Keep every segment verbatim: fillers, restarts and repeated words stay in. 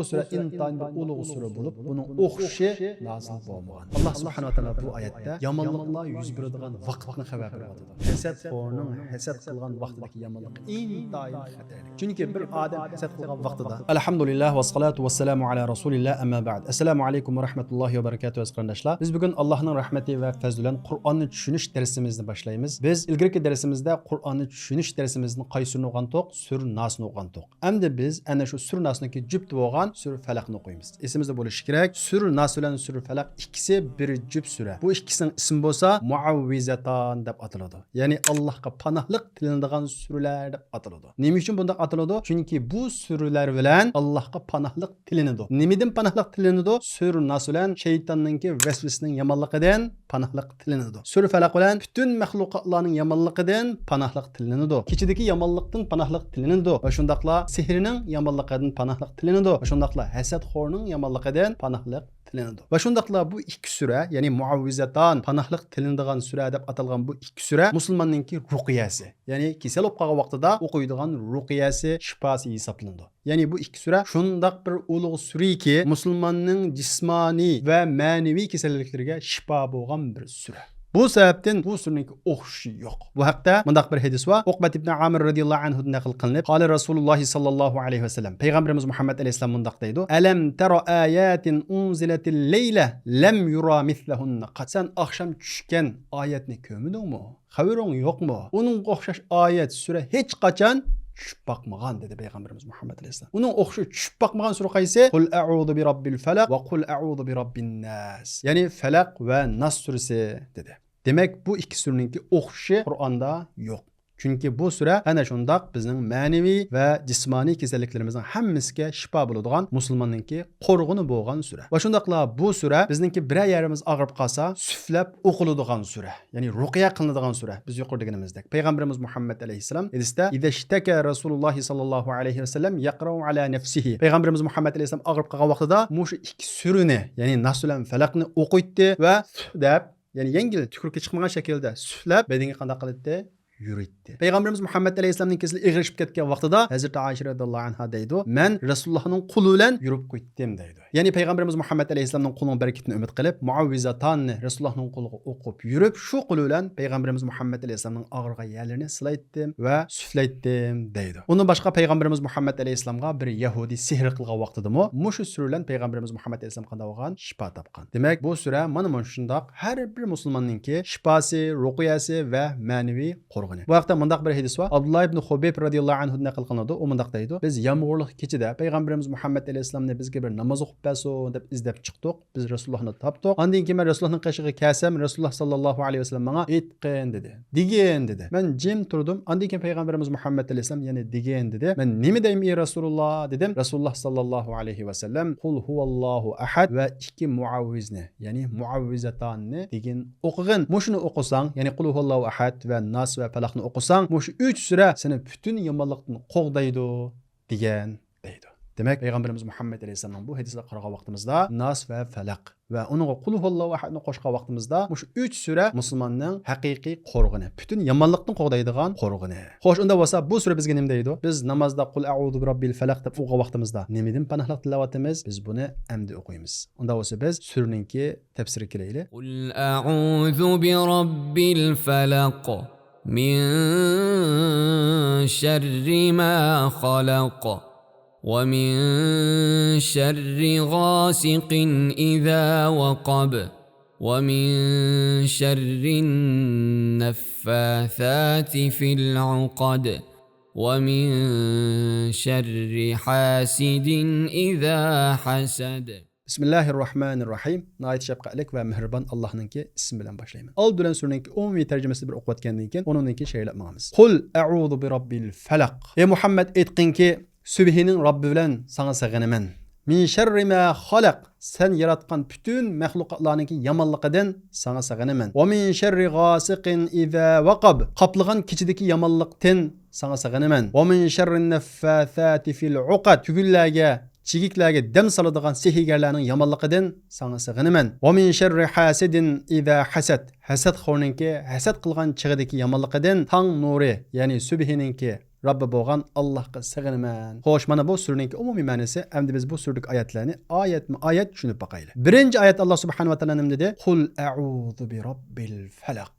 سۈرە ئىنتايىن بىر ئۇلۇغ سۈرە بولۇپ، بۇنىڭ ئوخشىشى نازىل بولمىغان. ئاللا سۇبھانەھۇ ۋە تائالا بۇ ئايەتتە يامانلىقلار يۈز بېرىدىغان ۋاقىتنى خەۋەر بېرىۋاتىدۇ. ھەسەتخورنىڭ ھەسەت قىلغان ۋاقتىدىكى يامانلىق ئىنتايىن خەتەرلىك. چۈنكى بىر ئادەم ھەسەت قىلغان ۋاقتىدا، ئەلھەمدۇلىللاھ ۋەسسالاتۇ ۋەسسالامۇ ئەلا رەسۇلىللاھ، ئەمما بەئد. ئەسسالامۇ ئەلەيكۇم ۋە رەھمەتۇللاھى ۋە بەرىكاتۇھ، ئەزىز قېرىنداشلار. بىز بۈگۈن ئاللاھنىڭ رەھمىتى ۋە پەزلى بىلەن قۇرئاننى چۈشىنىش دەرسىمىزنى باشلايمىز. بىز ئىلگىرىكى دەرسىمىزدە قۇرئاننى چۈشىنىش دەرسىمىزدىن قايسى سۈرىنى ئوقۇغانتۇق؟ سۈرە ناسنى ئوقۇغانتۇق. ئەمدى بىز ئەنە شۇ سۈرە ناسنىڭكى جۈپتى بولغان سۈرە فەلەقنى ئوقۇيمىز. ئېسىمىزدە بولۇشى كېرەك، سۈرە ناس بىلەن سۈرە فەلەق ئىككىسى بىر جۈپ سۈرە. بۇ ئىككىسىنىڭ ئىسمى بولسا مۇئەۋۋىزەتان دەپ ئاتىلىدۇ. يەنى ئاللاھقا پاناھلىق تىلىنىدىغان سۈرىلەر دەپ ئاتىلىدۇ. نېمە ئۈچۈن بۇنداق ئاتىلىدۇ؟ چۈنكى بۇ سۈرىلەر بىلەن ئاللاھقا پاناھلىق تىلىنىدۇ. نېمىدىن پاناھلىق تىلىنىدۇ؟ سۈرە ناس بىلەن شەيتاننىڭكى ۋەسۋىسىنىڭ يامانلىقىدىن پاناھلىق تىلىنىدۇ. سۈرە فەلەق بىلەن پۈتۈن مەخلۇقاتلارنىڭ يامانلىقىدىن پاناھلىق تىلىنىدۇ. كېچىدىكى يامانلىقتىن پاناھلىق تىلىنىدۇ. ۋە شۇنداقلا سېھىرنىڭ يامانلىقىدىن پاناھلىق تىلىنىدۇ. ۋە شۇنداقلا ھەسەتخورنىڭ يامانلىقىدىن پاناھلىق تىلىنىدۇ. ۋە شۇنداقلا بۇ ئىككى سۈرە، يەنى مۇئەۋۋىزەتان، پاناھلىق تىلىنىدىغان سۈرە دەپ ئاتالغان بۇ ئىككى سۈرە مۇسۇلماننىڭكى رۇقىيەسى، يەنى كېسەل بولۇپ قالغان ۋاقتىدا ئوقۇيدىغان رۇقىيەسى، شىپاسى ھېسابلىنىدۇ. يەنى بۇ ئىككى سۈرە شۇنداق بىر ئۇلۇغ سۈرىكى، مۇسۇلماننىڭ جىسمانىي ۋە مەنىۋى كېسەللىكلىرىگە شىپا بولغان بىر سۈرە. بۇ سەۋەبتىن بۇ سۈرىنىڭكى ئوخشىشى يوق. بۇ ھەقتە مۇنداق بىر ھەدىس بار. ئوقبەت ئىبنى ئامىر رەزىياللاھۇ ئەنھۇدىن نەقىل قىلىنىپ، قالە رەسۇلۇللاھى ساللاللاھۇ ئەلەيھى ۋەسەللەم، پەيغەمبىرىمىز مۇھەممەد ئەلەيھىسسالام مۇنداق دەيدۇ: ئەلەم تەرە ئاياتىن ئۇنزىلەتىل لەيلە لەم يۇرا مىسلەھۇننە قەت. سەن ئاخشام چۈشكەن ئايەتنى كۆرمىدىڭمۇ؟ خەۋىرىڭ يوقمۇ؟ ئۇنىڭغا ئوخشاش ئايەت، سۈرە ھېچقاچان چۈشۈپ باقمىغان، دېدى پەيغەمبىرىمىز مۇھەممەد ئەلەيھىسسالام. ئۇنىڭغا ئوخشاش چۈشۈپ باقمىغان سۈرە قايسى؟ قۇل ئەئۇزۇ بىرەببىل فەلەق ۋە قۇل ئەئۇزۇ بىرەببىن ناس. يەنى فەلەق ۋە ناس سۈرىسى، دېدى. دېمەك، بۇ ئىككى سۈرىنىڭكى ئوخشىشى قۇرئاندا يوق. چۈنكى بۇ سۈرە ئەنە شۇنداق بىزنىڭ مەنىۋى ۋە جىسمانىي كېسەللىكلىرىمىزنىڭ ھەممىسىگە شىپا بولىدىغان، مۇسۇلماننىڭكى قورغىنى بولغان سۈرە. ۋە شۇنداقلا بۇ سۈرە بىزنىڭكى بىرەر يېرىمىز ئاغرىپ قالسا، سۈفلەپ ئوقۇلىدىغان سۈرە. يەنى رۇقىيە قىلىنىدىغان سۈرە. بىز يۇقىرىدا دېگىنىمىزدەك، پەيغەمبىرىمىز مۇھەممەد ئەلەيھىسسالام ھەدىستە، ئىزەشتەكە رەسۇلۇللاھى ساللاللاھۇ ئەلەيھى ۋەسەللەم يەقرەئۇ ئەلا نەفسىھى. پەيغەمبىرىمىز مۇھەممەد ئەلەيھىسسالام ئاغرىپ قالغان ۋاقتىدا مۇشۇ ئىككى سۈرىنى، يەنى ناس بىلەن فەلەقنى ئوقۇيتتى ۋە سۈفلەپ، يەنى يەڭگىل، تۈكرۈكى چىقمىغان شەكىلدە سۈفلەپ، بەدىنىگە قانداق قىلاتتى؟ يۈرۈيتتى. پەيغەمبىرىمىز مۇھەممەد ئەلەيھىسسالامنىڭ كېسىلى ئېغىرلىشىپ كەتكەن ۋاقتىدا ھەزرىتى ئائىشە رەزىياللاھۇ ئەنھا دەيدۇ، مەن رەسۇلۇللاھنىڭ قولى بىلەن يۈرۈپ قويتتۇم دەيدۇ. يەنى پەيغەمبىرىمىز مۇھەممەد ئەلەيھىسسالامنىڭ قولىنىڭ بەرىكىتىنى ئۈمىد قىلىپ، مۇئەۋۋىزاتاننى رەسۇلۇللاھنىڭ قولىغا ئوقۇپ يۈرۈپ، شۇ قولى بىلەن پەيغەمبىرىمىز مۇھەممەد ئەلەيھىسسالامنىڭ ئاغرىغان يەرلىرىنى سىلايتتىم ۋە سۈفلەيتتىم دەيدۇ. ئۇندىن باشقا پەيغەمبىرىمىز مۇھەممەد ئەلەيھىسسالامغا بىر يەھۇدىي سېھىر قىلغان ۋاقتىدىمۇ مۇشۇ سۈرە بىلەن پەيغەمبىرىمىز مۇھەممەد ئەلەيھىسسالام قانداق بولغان؟ شىپا تاپقان. دېمەك، بۇ سۈرە مانا مۇشۇنداق ھەر بىر مۇسۇلماننىڭكى شىپاسى، رۇقىيەسى ۋە مەنىۋى قورغىنى. بۇ ھەقتە مۇنداق بىر ھەدىس بار. ئابدۇللا ئىبن خۇبەيب رەزىياللاھۇ ئەنھۇدىن نەقىل قىلىنىدۇ. ئۇ مۇنداق دەيدۇ، بىز يامغۇرلۇق كېچىدە پەيغەمبىرىمىز مۇھەممەد ئەلەيھىسسالامنى بىزگە بىر ناماز ئوقۇپ بەرسۇن دەپ ئىزدەپ چىقتۇق. بىز رەسۇلۇللاھنى تاپتۇق. ئاندىن كېيىن مەن رەسۇلۇللاھنىڭ قېشىغا كەلسەم، رەسۇلۇللاھ ساللاللاھۇ ئەلەيھى ۋەسەللەم ماڭا ئېيتقىن دېدى. دېگىن دېدى. مەن جىم تۇردۇم. ئاندىن كېيىن پەيغەمبىرىمىز مۇھەممەد ئەلەيھىسسالام يەنە دېگىن دېدى. مەن نېمە دەيمەن ئەي رەسۇلۇللاھ دېدىم. رەسۇلۇللاھ ساللاللاھۇ ئەلەيھى ۋەسەللەم قۇل ھۇۋاللاھۇ ئەھەد ۋە ئىككى مۇئەۋۋىزنى، يەنى مۇئەۋۋىزاتاننى دېگىن ئوقۇغىن. مۇشۇنى ئوقۇساڭ، يەنى قۇل ھۇۋاللاھۇ ئەھەد ۋە ناس ۋە پەلەقنى ئوقۇساڭ، مۇشۇ ئۈچ سۈرە سېنى پۈتۈن يامانلىقتىن قوغدايدۇ دېگەن دەيدۇ. دېمەك، پەيغەمبىرىمىز مۇھەممەد ئەلەيھىسسالامنىڭ بۇ ھەدىسىگە قارىغان ۋاقتىمىزدا، ناس ۋە پەلەق ۋە ئۇنىڭغا قۇل ھۇۋاللاھۇ ئەھەدنى قوشقان ۋاقتىمىزدا، مۇشۇ ئۈچ سۈرە مۇسۇلماننىڭ ھەقىقىي قورغىنى، پۈتۈن يامانلىقتىن قوغدايدىغان قورغىنى. خوش، ئۇنداق بولسا بۇ سۈرە بىزگە نېمە دەيدۇ؟ بىز نامازدا قۇل ئەئۇزۇ بىرەببىل فەلەق دەپ ئوقۇغان ۋاقتىمىزدا نېمىدىن پاناھلىق تىلەۋاتىمىز؟ بىز بۇنى ئەمدى ئوقۇيمىز. ئۇنداق بولسا بىز سۈرىنىڭكى تەپسىرىگە كېلەيلى. قل أعوذ برب الفلق. من شر ما خلق. ومن شر غاسق إذا وقب. ومن شر النفاثات في العقد. ومن شر حاسد إذا حسد. بىسمىللاھىررەھمانىررەھىم. ناھايىتى شەپقەتلىك ۋە مېھرىبان ئاللاھنىڭكى ئىسمى بىلەن باشلايمەن. ئالدى بىلەن سۈرىنىڭكى ئومۇمىي تەرجىمىسىنى بىر ئوقۇۋەتكەندىن كېيىن، ئۇنىڭدىن كېيىن شەرھلەپ ماڭىمىز. قۇل ئەئۇزۇ بىرەببىل فەلەق. ئەي مۇھەممەد، ئېيتقىنكى، سۈبھىنىڭ رەببى بىلەن ساڭا سېغىنىمەن. مىن شەررى ما خەلەق. سەن ياراتقان پۈتۈن مەخلۇقاتلارنىڭكى يامانلىقىدىن ساڭا سېغىنىمەن. ۋە مىن شەررى غاسىقىن ئىزا ۋەقەب. قاپلىغان كېچىدىكى يامانلىقتىن ساڭا سېغىنىمەن. ۋە مىن شەررىن نەففاساتى فىل ئۇقەد. تۈگۈنلەرگە، چىگىكلەرگە دەم سالىدىغان سېھىرگەرلەرنىڭ يامانلىقىدىن ساڭا سېغىنىمەن. ۋە مىن شەررى ھاسىدىن ئىزا ھەسەد. ھەسەتخورنىڭكى ھەسەت قىلغان چېغىدىكى يامانلىقىدىن، تاڭ نۇرى، يەنى سۈبھىنىڭكى رەببى بولغان ئاللاھقا سېغىنىمەن. خوش، مانا بۇ سۈرىنىڭكى ئومۇمىي مەنىسى. ئەمدى بىز بۇ سۈرىدىكى ئايەتلەرنى ئايەتمۇ ئايەت چۈشىنىپ باقايلى. بىرىنچى ئايەتتە ئاللا سۇبھانەھۇ ۋە تائالا نېمە دېدى؟ قۇل ئەئۇزۇ بىرەببىل فەلەق.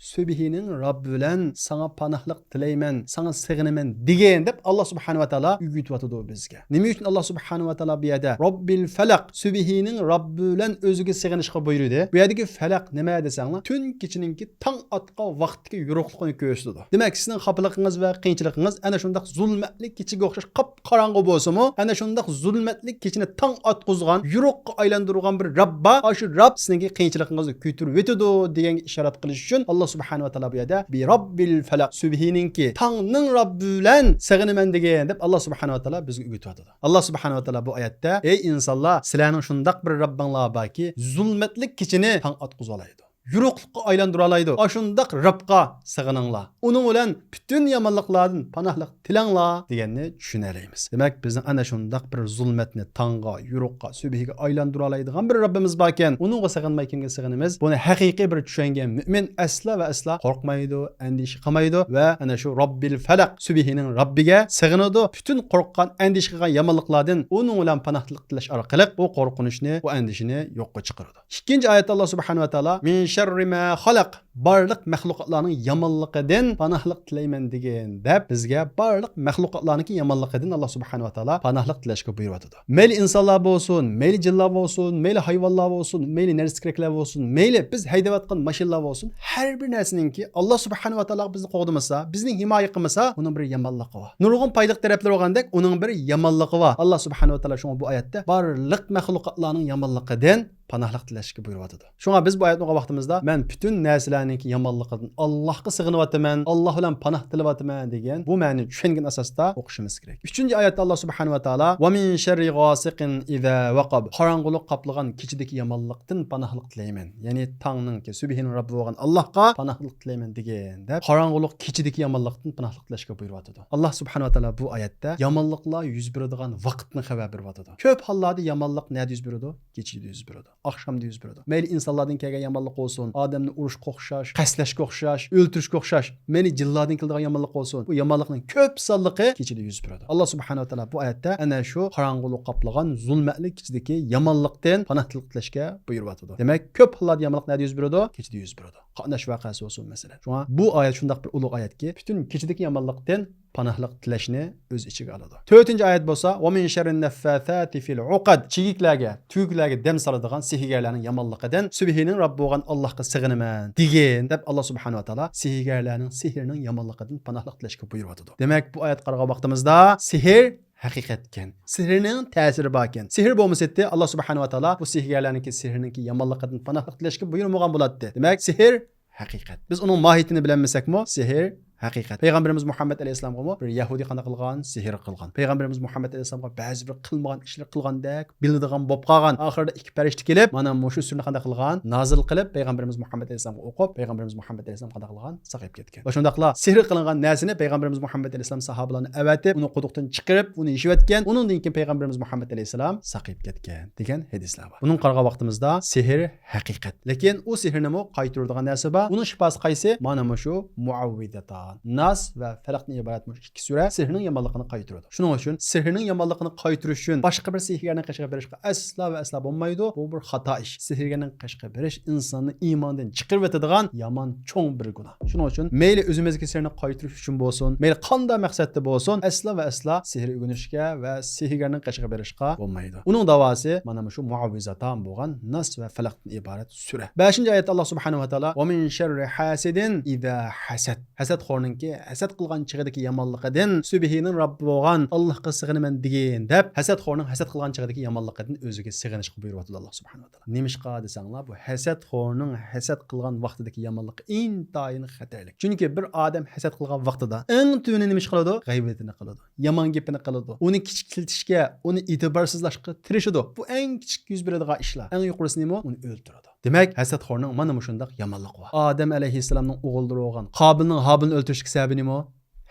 سۈبھىنىڭ رەببى بىلەن ساڭا پاناھلىق تىلەيمەن، ساڭا سېغىنىمەن دېگىن دەپ ئاللا سۇبھانەھۇ ۋە تائالا ئۆگىتىۋاتىدۇ بىزگە. نېمە ئۈچۈن ئاللا سۇبھانەھۇ ۋە تائالا بۇ يەردە رەببىل فەلەق، سۈبھىنىڭ رەببى بىلەن ئۆزىگە سېغىنىشقا بۇيرۇدى؟ بۇ يەردىكى فەلەق نېمە دېسەڭلار، تۈن كېچىنىڭكى تاڭ ئاتقان ۋاقىتتىكى يورۇقلۇقىنى كۆرسىتىدۇ. دېمەك، سىزنىڭ خاپىلىقىڭىز ۋە قىيىنچىلىقىڭىز ئەنە شۇنداق زۇلمەتلىك كېچىگە ئوخشاش قاپقاراڭغۇ بولسىمۇ، ئەنە شۇنداق زۇلمەتلىك كېچىنى تاڭ ئاتقۇزغان، يورۇققا ئايلاندۇرغان بىر رەب بار. ئاشۇ رەب سىزنىڭكى قىيىنچىلىقىڭىزنى كۆتۈرۈۋېتىدۇ دېگەنگە ئىشارەت قىلىش ئۈچۈن ئاللا سۇبھانەھۇ ۋە تائالا بۇ يەردە بىرەببىل فەلەق، سۈبھىنىڭكى، تاڭنىڭ رەببى بىلەن سېغىنىمەن دېگىن دەپ ئاللا سۇبھانەھۇ ۋە تائالا بىزگە ئۆگىتىۋاتىدۇ. ئاللا سۇبھانەھۇ ۋە تائالا بۇ ئايەتتە، ئەي ئىنسانلار، سىلەرنىڭ شۇنداق بىر رەببىڭلار باركى، زۇلمەتلىك كېچىنى تاڭ ئاتقۇزالايدۇ، يورۇقلۇققا ئايلاندۇرالايدۇ. ئاشۇنداق رەبقا سېغىنىڭلار. ئۇنىڭ بىلەن پۈتۈن يامانلىقلاردىن پاناھلىق تىلەڭلار دېگەننى چۈشىنەلەيمىز. دېمەك، بىزنىڭ ئەنە شۇنداق بىر زۇلمەتنى تاڭغا، يورۇققا، سۈبھىگە ئايلاندۇرالايدىغان بىر رەببىمىز باركەن، ئۇنىڭغا سېغىنماي كىمگە سېغىنىمىز؟ بۇنى ھەقىقىي بىر چۈشەنگەن مۆمىن ئەسلا ۋە ئەسلا قورقمايدۇ، ئەندىشە قىلمايدۇ ۋە ئەنە شۇ رەببىل فەلەق، سۈبھىنىڭ رەببىگە سېغىنىدۇ. پۈتۈن قورققان، ئەندىشە قىلغان يامانلىقلاردىن ئۇنىڭ بىلەن پاناھلىق تىلەش ئارقىلىق ئۇ قورقۇنچنى، ئۇ ئەندىشىنى يوققا چىقىرىدۇ. ئىككىنچى ئايەتتە ئاللا سۇبھانەھۇ ۋە تائالا، مىن شەررى ما خەلەق، بارلىق مەخلۇقاتلارنىڭ يامانلىقىدىن پاناھلىق تىلەيمەن دېگىن دەپ، بىزگە بارلىق مەخلۇقاتلارنىڭكى يامانلىقىدىن ئاللا سۇبھانەھۇ ۋە تائالا پاناھلىق تىلەشكە بۇيرۇۋاتىدۇ. مەيلى ئىنسانلار بولسۇن، مەيلى جىنلار بولسۇن، مەيلى ھايۋانلار بولسۇن، مەيلى نەرسە-كېرەكلەر بولسۇن، مەيلى بىز ھەيدەۋاتقان ماشىنىلار بولسۇن، ھەر بىر نەرسىنىڭكى ئاللا سۇبھانەھۇ ۋە تائالا بىزنى قوغدىمىسا، بىزنى ھىمايە قىلمىسا، ئۇنىڭ بىر يامانلىقى بار. نۇرغۇن پايدىلىق تەرەپلىرى بولغاندەك، ئۇنىڭ بىر يامانلىقى بار. ئاللا سۇبھانەھۇ ۋە تائالا شۇڭا بۇ ئايەتتە بارلىق مەخلۇقاتلارنىڭ يامانلىقىدىن پاناھلىق تىلەشكە بۇيرۇۋاتىدۇ. شۇڭا بىز بۇ ئايەتنى ئوقۇغان ۋاقتىمىزدا، مەن پۈتۈن نەرسىلەرنىڭكى يامانلىقىدىن ئاللاھقا سېغىنىۋاتىمەن، ئاللاھ بىلەن پاناھ تىلەۋاتىمەن دېگەن بۇ مەنىنى چۈشەنگەن ئاساستا ئوقۇشىمىز كېرەك. ئۈچىنچى ئايەتتە ئاللا سۇبھانەھۇ ۋە تائالا، ۋە مىن شەررى غاسىقىن ئىزا ۋەقەب، قاراڭغۇلۇق قاپلىغان كېچىدىكى يامانلىقتىن پاناھلىق تىلەيمەن. يەنى تاڭنىڭكى، سۈبھىنىڭ رەببى بولغان ئاللاھقا پاناھلىق تىلەيمەن دېگىن دەپ، قاراڭغۇلۇق كېچىدىكى يامانلىقتىن پاناھلىق تىلەشكە بۇيرۇۋاتىدۇ. ئاللا سۇبھانەھۇ ۋە تائالا بۇ ئايەتتە يامانلىقلار يۈز بېرىدىغان ۋاقىتنى خەۋەر بېرىۋاتىدۇ. كۆپ ھاللاردا يامانلىق نەدە يۈز بېرىدۇ؟ كېچىدە يۈز بېرىدۇ. ئاخشامدا يۈز بېرىدۇ. مەيلى ئىنسانلاردىن كەلگەن يامانلىق بولسۇن، ئادەمنى ئۇرۇشقا ئوخشاش، قەستلەشكە ئوخشاش، ئۆلتۈرۈشكە ئوخشاش، مەيلى جىنلاردىن كېلىدىغان يامانلىق بولسۇن، بۇ يامانلىقنىڭ كۆپ سانلىقى كېچىدە يۈز بېرىدۇ. ئاللا سۇبھانەھۇ ۋە تائالا بۇ ئايەتتە ئەنە شۇ قاراڭغۇلۇق قاپلىغان زۇلمەتلىك كېچىدىكى يامانلىقتىن پاناھلىق تىلەشكە بۇيرۇۋاتىدۇ. دېمەك، كۆپ ھاللاردا يامانلىق نەدە يۈز بېرىدۇ؟ كېچىدە يۈز بېرىدۇ. قاتناش ۋەقەسى بولسۇن، مەسىلەن. شۇڭا بۇ ئايەت شۇنداق بىر ئۇلۇغ ئايەتكى، پۈتۈن كېچىدىكى يامانلىقتىن پاناھلىق تىلەشنى ئۆز ئىچىگە ئالىدۇ. تۆتىنچى ئايەت بولسا، ۋە مىن شەررىن نەففاساتى فىل ئۇقەد، چىگىكلەرگە، تۈگىلەرگە دەم سالىدىغان سېھىرگەرلەرنىڭ يامانلىقىدىن سۈبھىنىڭ رەببى بولغان ئاللاھقا سېغىنىمەن دېگىن دەپ، ئاللا سۇبھانەھۇ ۋە تائالا سېھىرگەرلەرنىڭ سېھرىنىڭ يامانلىقىدىن پاناھلىق تىلەشكە بۇيرۇۋاتىدۇ. دېمەك، بۇ ئايەتكە قارىغان ۋاقتىمىزدا سېھىر ھەقىقەتكەن. سېھرىنىڭ تەسىرى باركەن. سېھىر بولمىسىتى، ئاللا سۇبھانەھۇ ۋە تائالا بۇ سېھىرگەرلەرنىڭكى سېھرىنىڭكى يامانلىقىدىن پاناھلىق تىلەشكە بۇيرۇمىغان بولاتتى. دېمەك، سېھىر ھەقىقەت. بىز ئۇنىڭ ماھىيىتىنى بىلەلمىسەكمۇ، سېھىر ھەقىقەت. پەيغەمبىرىمىز مۇھەممەد ئەلەيھىسسالامغىمۇ بىر يەھۇدىي قانداق قىلغان؟ سېھىر قىلغان. پەيغەمبىرىمىز مۇھەممەد ئەلەيھىسسالامغا بەزى بىر قىلمىغان ئىشلار قىلغاندەك بىلىنىدىغان بولۇپ قالغان. ئاخىرىدا ئىككى پەرىشتە كېلىپ، مانا مۇشۇ سۈرىنى قانداق قىلغان؟ نازىل قىلىپ، پەيغەمبىرىمىز مۇھەممەد ئەلەيھىسسالامغا ئوقۇپ، پەيغەمبىرىمىز مۇھەممەد ئەلەيھىسسالام قانداق قىلغان؟ ساقىيىپ كەتكەن. ۋە شۇنداقلا سېھىر قىلىنغان نەرسىنى پەيغەمبىرىمىز مۇھەممەد ئەلەيھىسسالام ساھابىلارنى ئەۋەتىپ، ئۇنى قۇدۇقتىن چىقىرىپ، ئۇنى يېشىۋەتكەن. ئۇنىڭدىن كېيىن پەيغەمبىرىمىز مۇھەممەد ئەلەيھىسسالام ساقىيىپ كەتكەن دېگەن ھەدىسلەر بار. بۇنىڭغا قارىغان ۋاقتىمىزدا سېھىر ھەقىقەت. لېكىن ئۇ سېھىرنىمۇ قايتۇرىدىغان نەرسە بار. ئۇنىڭ شىپاسى قايسى؟ مانا مۇشۇ مۇئەۋۋىزاتان. ناس ۋە فەلەقتىن ئىبارەت مۇشۇ ئىككى سۈرە سېھىرنىڭ يامانلىقىنى قايتۇرىدۇ. شۇنىڭ ئۈچۈن سېھىرنىڭ يامانلىقىنى قايتۇرۇش ئۈچۈن باشقا بىر سېھىرگەرنىڭ قېشىغا بېرىشقا ئەسلا ۋە ئەسلا بولمايدۇ. بۇ بىر خاتا ئىش. سېھىرگەرنىڭ قېشىغا بېرىش ئىنساننى ئىماندىن چىقىرىۋېتىدىغان يامان چوڭ بىر گۇناھ. شۇنىڭ ئۈچۈن مەيلى ئۆزىمىزگە سېھىرنى قايتۇرۇش ئۈچۈن بولسۇن، مەيلى قانداق مەقسەتتە بولسۇن، ئەسلا ۋە ئەسلا سېھىر ئۆگىنىشكە ۋە سېھىرگەرنىڭ قېشىغا بېرىشقا بولمايدۇ. ئۇنىڭ داۋاسى مانا مۇشۇ مۇئەۋۋىزاتان بولغان ناس ۋە فەلەقتىن ئىبارەت سۈرە. بەشىنچى ئايەتتە ئاللا سۇبھانەھۇ ۋە تائالا، ۋە مىن شەررى ھاسىدىن ئىزا ھەسەد. ھەسەتخورنىڭكى ھەسەت قىلغان چېغىدىكى يامانلىقىدىن، سۈبھىنىڭ رەببى بولغان ئاللاھقا سىغىنىمەن دېگىن دەپ، ھەسەتخورنىڭ ھەسەت قىلغان چېغىدىكى يامانلىقىدىن ئۆزىگە سىغىنىشقا بۇيرۇۋاتىدۇ ئاللا سۇبھانەھۇ ۋە تائالا. نېمىشقا دېسەڭلار، بۇ ھەسەتخورنىڭ ھەسەت قىلغان ۋاقتىدىكى يامانلىقى ئىنتايىن خەتەرلىك. چۈنكى بىر ئادەم ھەسەت قىلغان ۋاقتىدا ئەڭ تۆۋىنى نېمە ئىش قىلىدۇ؟ غەيۋىتىنى قىلىدۇ. يامان گېپىنى قىلىدۇ. ئۇنى كىچىكلىتىشكە، ئۇنى ئېتىبارسىزلاشقا تىرىشىدۇ. بۇ ئەڭ كىچىك يۈز بېرىدىغان ئىشلار. ئەڭ يۇقىرىسى نېمە؟ ئۇنى ئۆلتۈرىدۇ. دېمەك، ھەسەتخورنىڭ مانا مۇشۇنداق يامانلىقى بار. ئادەم ئەلەيھىسسالامنىڭ ئوغۇللىرى بولغان قابىلنىڭ ھابىلنى ئۆلتۈرۈشتىكى سەۋەبى نېمە؟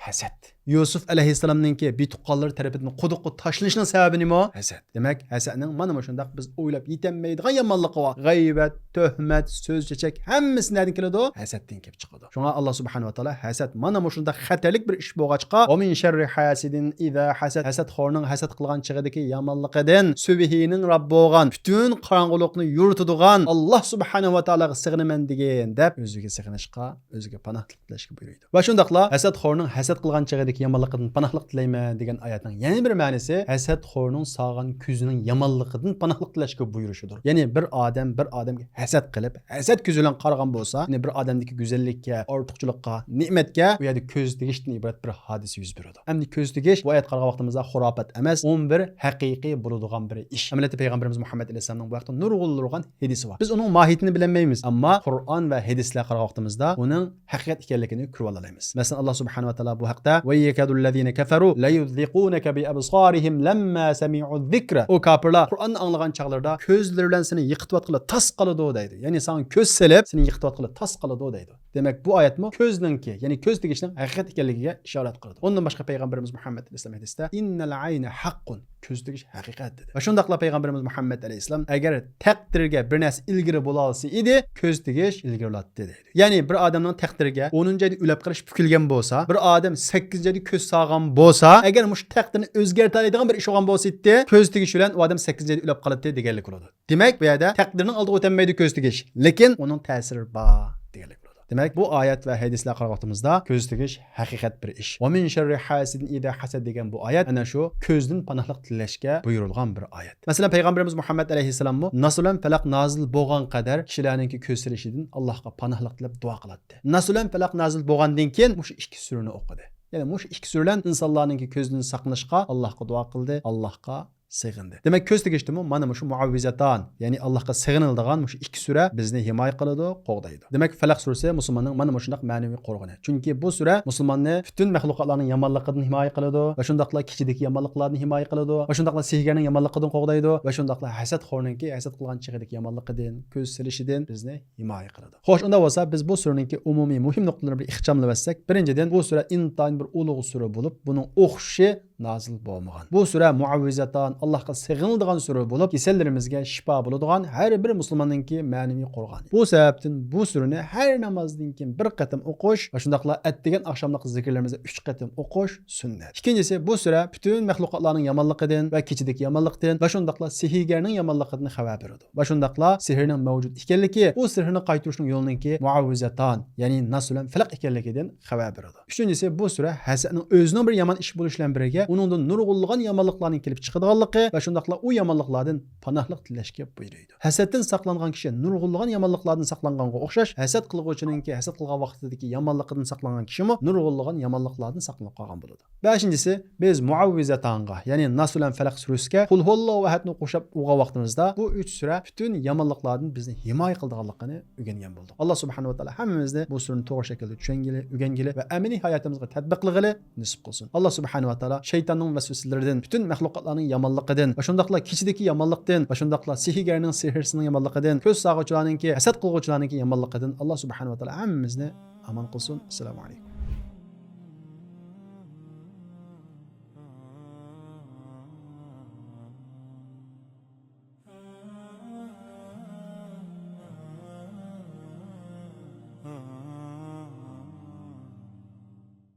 ھەسەت. يۈسۈپ ئەلەيھىسسالامنىڭكى بىتۇغقانلىرى تەرىپىدىن قۇدۇققا تاشلىنىشنىڭ سەۋەبى نېمە؟ ھەسەت. دېمەك، ھەسەتنىڭ مانا مۇشۇنداق بىز ئويلاپ يېتەلمەيدىغان يامانلىقى بار. غەيۋەت، تۆھمەت، سۆز چېچەك، ھەممىسى نەدىن كېلىدۇ؟ ھەسەتتىن كېلىپ چىقىدۇ. شۇڭا ئاللا سۇبھانەھۇ ۋە تائالا ھەسەت مانا مۇشۇنداق خەتەرلىك بىر ئىش بولغاچقا، ۋە مىن شەررى ھاسىدىن ئىزا ھەسەد، ھەسەتخورنىڭ ھەسەت قىلغان چېغىدىكى يامانلىقىدىن، سۈبھىنىڭ رەببى بولغان، پۈتۈن قاراڭغۇلۇقنى يورۇتىدىغان ئاللا سۇبھانەھۇ ۋە تائالاغا سىغىنىمەن دېگىن دەپ ئۆزىگە سىغىنىشقا، ئۆزىگە پاناھلىق تىلەشكە بۇيرۇيدۇ. ۋە شۇنداقلا ھەسەتخورنىڭ ھەسەت قىلغان چېغىدىكى يامانلىقىدىن پاناھلىق تىلەيمەن دېگەن ئايەتنىڭ يەنە بىر مەنىسى ھەسەتخورنىڭ سالغان كۆزىنىڭ يامانلىقىدىن پاناھلىق تىلەشكە بۇيرۇشىدۇر. يەنى بىر ئادەم بىر ئادەمگە ھەسەت قىلىپ، ھەسەت كۆزى بىلەن قارىغان بولسا، يەنى بىر ئادەمدىكى گۈزەللىككە، ئارتۇقچىلىققا، نېمەتكە، بۇ يەردە كۆز تېگىشتىن ئىبارەت بىر ھادىسە يۈز بېرىدۇ. ئەمدى كۆز تېگىش بۇ ئايەتكە قارىغان ۋاقتىمىزدا خۇراپات ئەمەس، ئومۇمەن بىر ھەقىقىي بولىدىغان بىر ئىش. ئەمەلىيەتتە پەيغەمبىرىمىز مۇھەممەد ئەلەيھىسسالامنىڭ بۇ ھەقتە نۇرغۇنلىغان ھەدىسى بار. بىز ئۇنىڭ ماھىيىتىنى بىلەلمەيمىز، ئەمما قۇرئان ۋە ھەدىسلەرگە قارىغان ۋاقتىمىزدا ئۇنىڭ ھەقىقەت ئىكەنلىكىنى كۆرۈۋالالايمىز. مەسىلەن، ئاللا سۇبھانەھۇ ۋە تائالا بۇ ھەقتە، ۋە يەكادۇللەزىنە كەفەرۇ لەيۇزلىقۇنەكە بىئەبسارىھىم لەمما سەمىئۇ زىكرە. ئۇ كاپىرلار قۇرئاننى ئاڭلىغان چاغلىرىدا كۆزلىرى بىلەن سېنى يىقىتىۋاتقىلى تاس قالىدۇ دەيدۇ. يەنى ساڭا كۆز سېلىپ، سېنى يىقىتىۋاتقىلى تاس قالىدۇ دەيدۇ. دېمەك، بۇ ئايەتمۇ كۆزنىڭكى، يەنى كۆز تېگىشنىڭ ھەقىقەت ئىكەنلىكىگە ئىشارەت قىلىدۇ. ئۇندىن باشقا پەيغەمبىرىمىز مۇھەممەد ئەلەيھىسسالام ھەدىستە، ئىننەل ئەينە ھەققۇن، كۆز تېگىش ھەقىقەت دېدى. ۋە شۇنداقلا پەيغەمبىرىمىز مۇھەممەد ئەلەيھىسسالام، ئەگەر تەقدىرگە بىر نەرسە ئىلگىرى بولالىسا ئىدى، كۆز تېگىش ئىلگىرىلاتتى دەيدۇ. يەنى بىر ئادەمنىڭ تەقدىرىگە ئونىنچى ئايدا ئۆلۈپ قېلىش پۈكۈلگەن بولسا، بىر ئادەم سەككىزىنچى ئايدا كۆز سالغان بولسا، ئەگەر مۇشۇ تەقدىرنى ئۆزگەرتەلەيدىغان بىر ئىش بولغان بولسا ئىدى، كۆز تېگىش بىلەن ئۇ ئادەم سەككىزىنچى ئايدا ئۆلۈپ قالاتتى دېگەنلىك بولىدۇ. دېمەك، بۇ يەردە تەقدىرنىڭ ئالدىغا ئۆتەلمەيدۇ كۆز تېگىش، لېكىن ئۇنىڭ تەسىرى بار دېگەنلىك بولىدۇ. دېمەك، بۇ ئايەت ۋە ھەدىسلەرگە قارىغان ۋاقتىمىزدا كۆز تېگىش ھەقىقەت بىر ئىش. ۋە مىن شەررى ھاسىدىن ئىزا ھەسەد دېگەن بۇ ئايەت ئەنە شۇ كۆزدىن پاناھلىق تىلەشكە بۇيرۇلغان بىر ئايەت. مەسىلەن، پەيغەمبىرىمىز مۇھەممەد ئەلەيھىسسالاممۇ ناس بىلەن پەلەق نازىل بولغان قەدەر كىشىلەرنىڭكى كۆز سېلىشىدىن ئاللاھقا پاناھلىق تىلەپ دۇئا قىلاتتى. ناس بىلەن پەلەق نازىل بولغاندىن كېيىن مۇشۇ ئىككى سۈرىنى ئوقۇدى. يەنى مۇشۇ ئىككى سۈرە بىلەن ئىنسانلارنىڭكى كۆزىدىن ساقلىنىشقا ئاللاھقا دۇئا قىلدى، ئاللاھقا سېغىندى. دېمەك، كۆز تېگىشتىمۇ مانا مۇشۇ مۇئەۋۋىزاتان، يەنى ئاللاھقا سېغىنىلىدىغان مۇشۇ ئىككى سۈرە بىزنى ھىمايە قىلىدۇ، قوغدايدۇ. دېمەك، پەلەق سۈرىسى مۇسۇلماننىڭ مانا مۇشۇنداق مەنىۋى قورغىنى. چۈنكى بۇ سۈرە مۇسۇلماننى پۈتۈن مەخلۇقاتلارنىڭ يامانلىقىدىن ھىمايە قىلىدۇ ۋە شۇنداقلا كېچىدىكى يامانلىقلاردىن ھىمايە قىلىدۇ ۋە شۇنداقلا سېھىرگەرنىڭ يامانلىقىدىن قوغدايدۇ ۋە شۇنداقلا ھەسەتخورنىڭكى ھەسەت قىلغان چېغىدىكى يامانلىقىدىن، كۆز سېلىشىدىن بىزنى ھىمايە قىلىدۇ. خوش، ئۇنداق بولسا بىز بۇ سۈرىنىڭكى ئومۇمىي مۇھىم نۇقتىلىرىنى بىر ئىخچاملىۋەتسەك، بىرىنچىدىن، بۇ سۈرە ئىنتايىن بىر ئۇلۇغ سۈرە بولۇپ، بۇنىڭ ئوخشىشى نازىل بولمىغان. بۇ سۈرە مۇئەۋۋىزاتان، ئاللاھقا سېغىنىلىدىغان سۈرە بولۇپ، كېسەللىرىمىزگە شىپا بولىدىغان ھەر بىر مۇسۇلماننىڭكى مەنىۋى قورغانى. بۇ سەۋەبتىن بۇ سۈرىنى ھەر نامازدىن كېيىن بىر قېتىم ئوقۇش ۋە شۇنداقلا ئەتىگەن ئاخشاملىق زىكىرلىرىمىزدە ئۈچ قېتىم ئوقۇش سۈننەت. ئىككىنچىسى، بۇ سۈرە پۈتۈن مەخلۇقاتلارنىڭ يامانلىقىدىن ۋە كېچىدىكى يامانلىقتىن ۋە شۇنداقلا سېھىرگەرنىڭ يامانلىقىدىن خەۋەر بېرىدۇ. ۋە شۇنداقلا سېھىرنىڭ مەۋجۇت ئىكەنلىكى، ئۇ سېھىرنى قايتۇرۇشنىڭ يولىنىڭكى مۇئەۋۋىزاتان، يەنى ناس بىلەن پەلەق ئىكەنلىكىدىن خەۋەر بېرىدۇ. ئۈچىنچىسى، بۇ سۈرە ھەسەتنىڭ ئۆزىنىڭ بىر يامان ئىش بولۇشى بىلەن بىرگە، ئۇنىڭدىن نۇرغۇنلىغان يامانلىقلارنىڭ كېلىپ چىقىدىغانلىقى ۋە شۇنداقلا ئۇ يامانلىقلاردىن پاناھلىق تىلەشكە بۇيرۇيدۇ. ھەسەتتىن ساقلانغان كىشى نۇرغۇنلىغان يامانلىقلاردىن ساقلانغانغا ئوخشاش، ھەسەت قىلغۇچىنىڭكى ھەسەت قىلغان ۋاقتىدىكى يامانلىقىدىن ساقلانغان كىشىمۇ نۇرغۇنلىغان يامانلىقلاردىن ساقلىنىپ قالغان بولىدۇ. بەشىنچىسى، بىز مۇئەۋۋىزاتانغا، يەنى ناس بىلەن پەلەق سۈرىسىگە، قۇل ھۇۋەللاھۇ ئەھەدنى قوشۇپ ئوقۇغان ۋاقتىمىزدا، بۇ ئۈچ سۈرە پۈتۈن يامانلىقلاردىن بىزنى ھىمايە قىلىدىغانلىقىنى ئۆگەنگەن بولدۇق. ئاللا سۇبھانەھۇ ۋە تائالا ھەممىمىزنى بۇ سۈرىنى توغرا شەكىلدە چۈشەنگىلى، ئۆگەنگىلى ۋە ئەمەلىي ھاياتىمىزغا تەتبىقلىغىلى نېسىپ قىلسۇن. ئاللا سۇبھانەھۇ ۋە تائالا شەيتاننىڭ ۋەسۋەسىلىرىدىن، پۈتۈن مەخلۇقاتلارنىڭ يامانلىقىدىن ۋە شۇنداقلا كېچىدىكى يامانلىقتىن ۋە شۇنداقلا سېھىرگەرنىڭ سېھىرسىنىڭ يامانلىقىدىن، كۆز ساغغۇچىلارنىڭكى، ھەسەت قىلغۇچىلارنىڭكى يامانلىقىدىن ئاللا سۇبھانەھۇ ۋە تائالا ھەممىمىزنى ئامان قىلسۇن. ئەسسالامۇ ئەلەيكۇم.